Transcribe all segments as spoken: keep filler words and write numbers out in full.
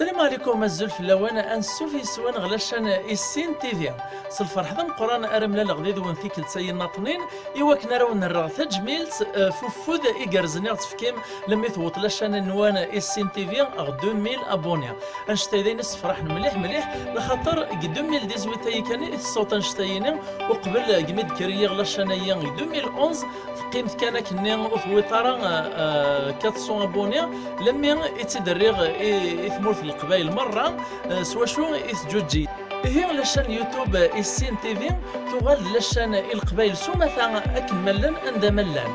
Salam ɛlikum, azul fell-awen, ansuf yes-wen ɣer la chaîne Issin T V. S lferḥ d ameqqran ara mlaleɣ d yid-wen tikkelt-ayi n aṭnin, i wakken ara wen-rreɣ tajmilt, eh, f ufud igerrzen i ɣ-tefkim, lemmi tewweḍ la chaîne-nwen Issin T V ɣer deux mille abonnés. Annect-a d ayen issefraḥen mliḥ mliḥ, lxaṭer deg deux mille dix-huit-ayi kan i tessawḍ annect-ayini, uqbel deg mi d-kkreɣ la chaîne-ayi deg deux mille onze, teqqim-d kan akkenni ur tewwiḍ ara, euh, euh, quatre cents abonnés, lemmi i tt-id-rriɣ i, i tmurt n Leqbayel merra, euh, s wacu i teǧǧuǧǧeg. Ihi la chaîne YouTube, euh, Issin T V tuɣal d la chaîne i Leqbayel s umata akken ma llan, anda ma llan.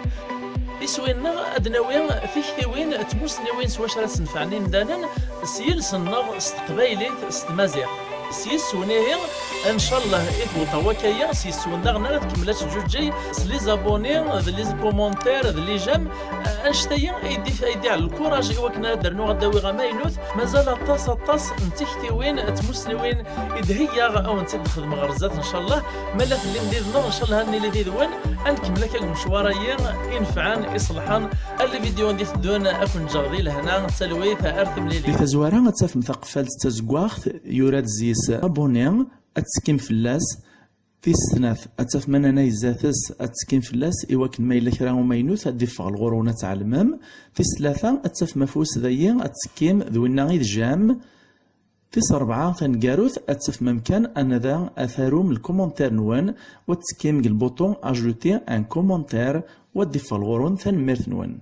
Iswi-nneɣ ad d-nawi tiktiwin d tmussniwin s wacu ara senfɛen imdanen s yiles-nneɣ s teqbaylit, s tmaziɣt. S yis-wen ihi, ncallah i tewweḍ wakka-ya, s yis-wen daɣen ara tkemmel ad teǧǧuǧǧeg s les abonnés, d les commentaires, d les j'aime. Annect-aya ay d-, ay d-iɛell lkuraj i wakken ara d-rnuɣ ad d-awiɣ amaynut. Mazal aṭas, aṭas n tiktiwin d tmussniwin i d-heyyaɣ ad wen-tt-id-xedmeɣ ɣer zdat, ncallah. Ma la tellim d yid-neɣ, ncallah ad nili d yid-wen, ad nkemmel akka deg umecwar-ayi inefɛen, iṣelḥen. Ar les vidéos n d-iteddun, ad ken-ǧǧeɣ di lehna, d talwit, ar timlilit. Di tazwara ad tafem taqeffalt d tazeggaɣt, yura-d zzis abonné, ad tekkim fell-as. Tis snat, ad tafem ananay zdat-s, ad tekkim fell-as, i wakken ma yella kra umaynut ad d-iffeɣ ɣur-wen ad tɛelmem. Tis tlata, ad tafem afus dayi, ad tekkim d winna i d j'aime. Tis rebɛa taneggarut, ad tafem amkan anada ad tarum lkumantir-nwen, u ad tekkim deg lbuṭu ajouter un commentaire, u ad d-iffeɣ ɣur-wen. Tanemmirt-nwen.